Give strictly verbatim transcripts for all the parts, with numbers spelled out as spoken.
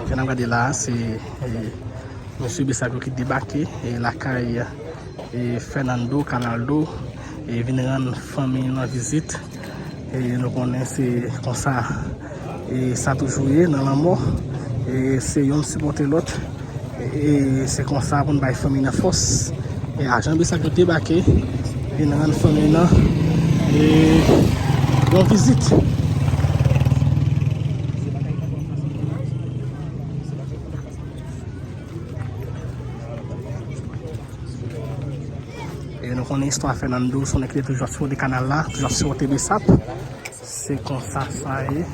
Jan n ap gade la, se, e, mesye Besap yo ki debake, e, lakay, e, Fernando Canaldo, e, vin rann fanmi nan vizit. E, nou konnen se konsa, e, sa toujou ye nan lanmò. E, se yonn sipòte lòt. E, e se konsa pou n bay fanmi nan fòs. E ajan Besap yo debake, vin rann fanmi nan, e, yon vizit. E nou konnen istwa Fernando, se yon nèg ki te toujou ap sipòte kanal la, toujou ap sipòte Besap. Se konsa sa ye.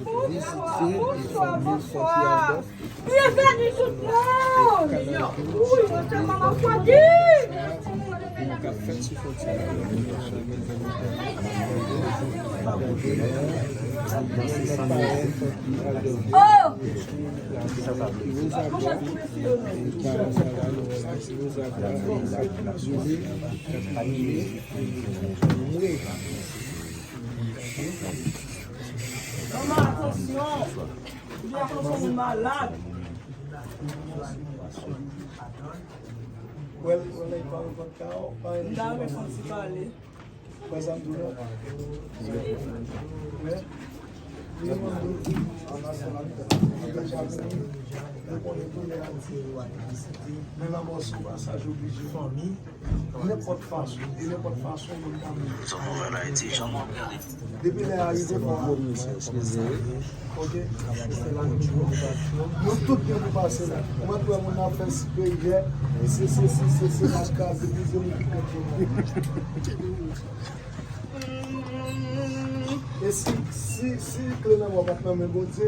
Bonswa, bonswa, bonswa. Byenveni tout moun. Wi, mwen se manman Fredi. Oh! Manman, atansyon. Ou byen konn se yon moun malad. Wèl, wèl, li pa reponn ka w, pa reponn. M ta renmen fè yon ti pale. Wè sa m di w la. Wè. Li reponn tou. Li deja vini. Li konnen tou lè a di. Men lanmò se yon pasaj oblije. Nenpòt fason, e nenpòt fason moun ka mouri. Depi lè a rive fò a. Ok? Nou tout gen pou pase la. Ou mèt wè moun ap fè sipe yè, e se sesi, se sela, kraze, brize, nou tout gen pwoblèm. E si, si, si kle lanmò pa t nan men Bondye,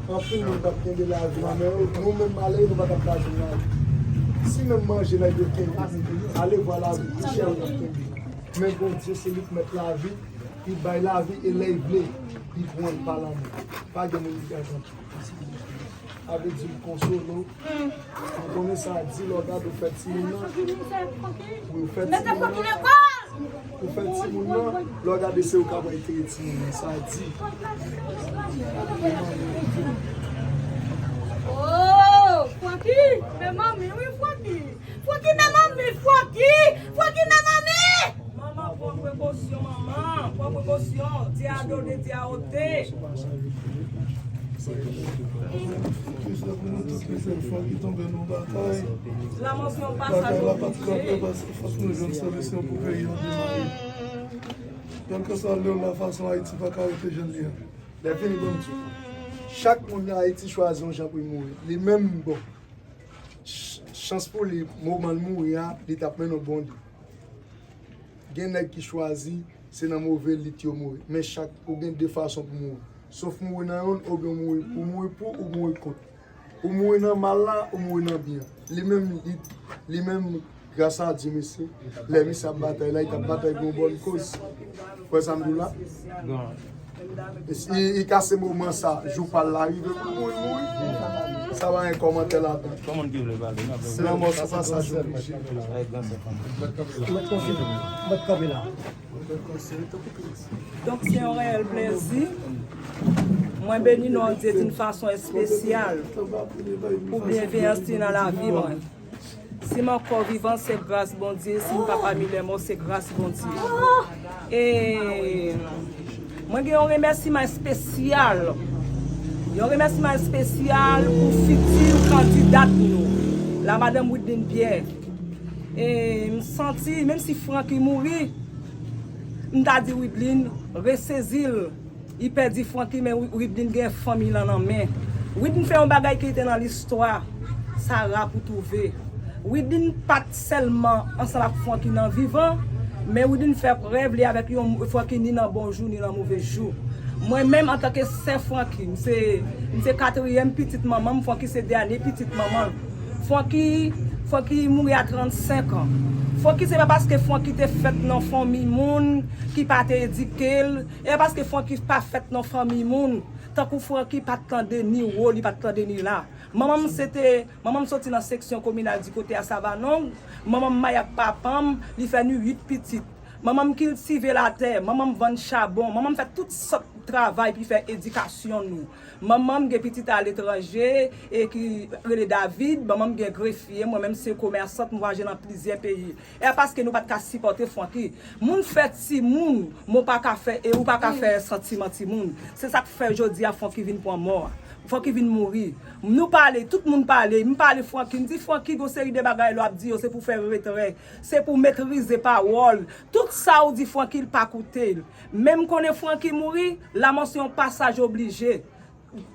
anpil moun t ap kenbe lavi nan men yo. Nou menm malere, nou pa t ap ka jwenn lavi. Si menm manje nèg yo kenbe, alevwa lavi pi chè yo t ap kenbe. Men Bondye, se li k mèt lavi, li bay lavi, e lè l vle, li pran l pa lanmò. Pa gen moun ki ka janm. A vle di l konsole w. Ou konnen sa di lè w gade w fè timoun nan. Wi, ou fè timoun nan. Ou fè timoun nan, lè w gade se ou k ap retire timoun nan. Sa di. Oh, Francky, men manmi, wi, Francky. Francky, men manmi, Francky. Emosyon, Diado de Diaote. Kriz la pou nou tout, mezanmi, Francky tonbe nan batay. Lanmò se yon pasaj oblije. Bagay la pa t kanpe, paske fòk nou jwenn solisyon pou peyi an demare. Kèlkeswa lè w la, fason Ayiti pa ka rete jan l ye a. Lè fini, ban m di w. Chak moun nan Ayiti chwazi yon jan pou l mouri. Li menm, bon, ch- chans pou li, moman l mouri a, li t ap mennen yon bon lit. Gen nèg ki chwazi, se nan move lit yo mouri. Men chak, ou gen de fason pou mouri. Sof mouri nan yonn, oubyen ou mouri, ou mouri pou, ou mouri kont. Ou mouri nan mal la, ou mouri nan byen. Li menm, li, li menm, gras a Dye, mesye, lè misye ap batay la, li t ap batay pou yon bòn koz. Ou wè sa m di w la? Bon. E si li kase moman sa, jou pa l la rive pou l mouri, mouri. Sa pa gen kòmantè ladan. Kòman ki vle pale? Lanmò se pasaj oblije. Mèt kanpe la. Donk, se yon reyèl plèzi. Mwen beni non Dye d'une façon spéciale pou byenveyans li nan lavi mwen. Si m ankò vivan, se gras Bondye. Si m pa pami lèmò, se gras Bondye. E mwen gen yon remèsiman espesyal. Yon remèsiman espesyal pou fiti kandidat nou, la madanm Wideline Pierre. E m santi, menm si Francky mouri, m ta di Wideline, resezi l. Li pèdi Francky, men Wi- Wideline gen fanmi lan nan men. Wideline fè yon bagay ki rete nan listwa. Sa ra pou twouve. Wideline pa t sèlman ansanm ak Francky nan vivan, men Wideline fè prèv li avèk yon Francky ni nan bon jou, ni nan move jou. Mwen menm, antanke sè Francky, m se, m se katriyèm pitit manman m, Francky se dènye pitit manman l. Francky, Francky mouri a trannsenk an. Francky se pa paske Francky te fèt nan fanmi moun ki pa te edike l, e pa paske Francky pa fèt nan fanmi moun. Tankou Francky pa t tande ni wo, li pa t tande ni la. Manman m se te, manman m soti nan seksyon kominal di kote a Savanong. Manman m mayi ak papa m, li fè nou uit pitit. Manman m kiltive latè, manman m vann chabon, manman m fè tout sòt travay pou fè edikasyon nou. Manman m gen pitit aletranje e ki rele David, manman m gen grefye, mwen menm se komèsant, m vwayaje nan plizyè peyi. E a paske nou pa t ka sipòte Francky. Moun fè timoun, men w pa ka fè, e ou pa ka fè santiman timoun. Se sa k fè jodi a Francky vin pran mò a. Francky vin mouri. Nou pale, tout moun pale, m pale Francky, m di Francky, gon seri de bagay lè w ap di yo, se pou fè retrè, se pou metrize pawòl. Tout sa ou di Francky, l pa koute l. Men m konnen Francky mouri, lanmò se yon pasaj oblije.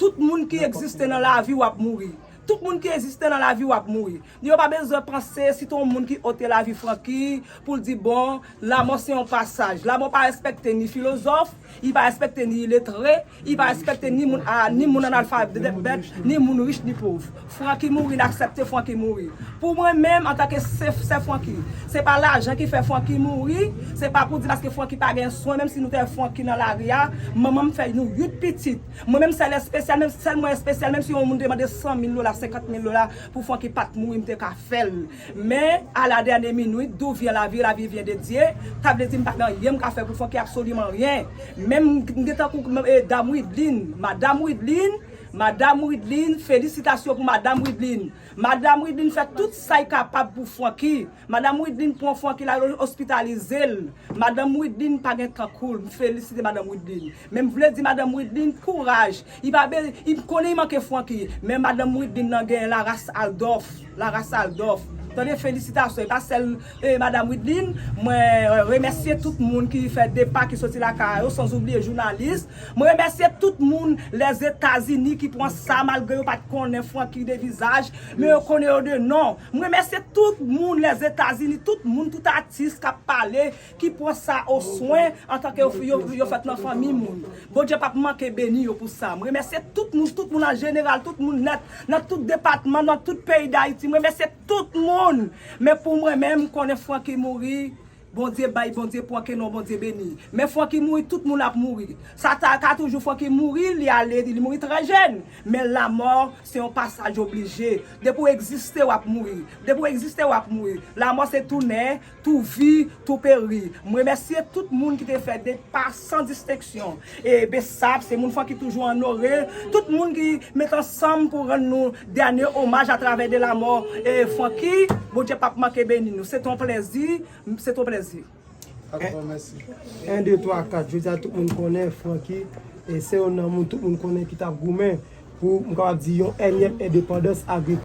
Tout moun ki egziste nan lavi w ap mouri. Tout moun ki egziste nan lavi w ap mouri. Yo pa bezwen panse si te yon moun ki ote lavi Francky pou l di, bon, lanmò se yon pasaj. Lanmò pa respekte ni filozòf, li pa respekte ni iletre, li pa respekte ni moun a, ni moun analfabèt, ni moun rich, ni pòv. Francky mouri, n aksepte Francky mouri. Pou mwen menm, antanke sè, sè Francky, se pa lajan ki fè Francky mouri, se pa pou di paske Francky pa gen swen, menm si nou te wè Francky nan lari a, manman m fè nou uit pitit. Mwen menm sèl espesyal, menm sèl mwen espesyal, menm si yon moun te mande san mil dola, senkant mil dola pou Francky pa t mouri, m te ka fè l. Men, à la dernière minute, d'où vient la vie, la vie vient de Dieu. Sa vle di m pa gen anyen m ka fè pou Francky, absoliman ryen. Menm m gen tankou, e, dam Wideline, madam Wideline, madam Wideline, felisitasyon pou madam Wideline. Madam Wideline fè tout sa l kapab pou Francky. Madam Wideline pran Francky, l al ospitalize l. Madam Wideline pa gen tankou l. M felisite madam Wideline. Men m vle di madam Wideline, kouraj. Li pa be-, li konnen li manke Francky. Men madam Wideline nan gen laras Aldòf. Laras Aldòf. Tande, felisitasyon. E pa sèl, e, madam Wideline. Mwen, e, remèsye tout moun ki fè de pa, ki soti lakay yo, san oubliye jounalis. Mwen remèsye tout moun Lèzetazini ki pran sa, malgre yo pa t konnen Francky de vizaj, men yo konnen yo de non. Mwen remèsye tout moun Lèzetazini, tout moun, tout atis k ap pale, ki pran sa o swen antanke yo, yo, yo fèt nan fanmi moun. Bondye p ap manke beni yo pou sa. Mwen remèsye tout moun, tout moun an jeneral, tout moun nèt, nan tout depatman, nan tout peyi Dayiti. Mwen remèsye tout moun. Men pou mwen menm, m konnen Francky mouri. Bondye bay, Bondye pran, ke non Bondye beni. Men Francky mouri, tout moun ap mouri. Sa ta ka toujou Francky mouri, li ale, li mouri trè jèn. Men lanmò, se yon pasaj oblije. Depi w egziste, w ap mouri. Depi w egziste, w ap mouri. Lanmò se tou nè, tou vi, tou peri. Mwen remèsye tout moun ki te fè de pa san distenksyon. E Besap, se moun Francky toujou onore. Tout moun ki met ansanm pou rann nou dènye omaj atravè de lanmò, e Francky, Bondye p ap manke beni nou. Se t on plèzi. Se t on plèzi. Dakò, mèsi. En, de, twa, kat. Jodi a, tout moun konnen Francky, e se youn nan moun tout moun konnen ki t ap goumen pou, m kapab di, yon ènyèm endepandans agrikòl.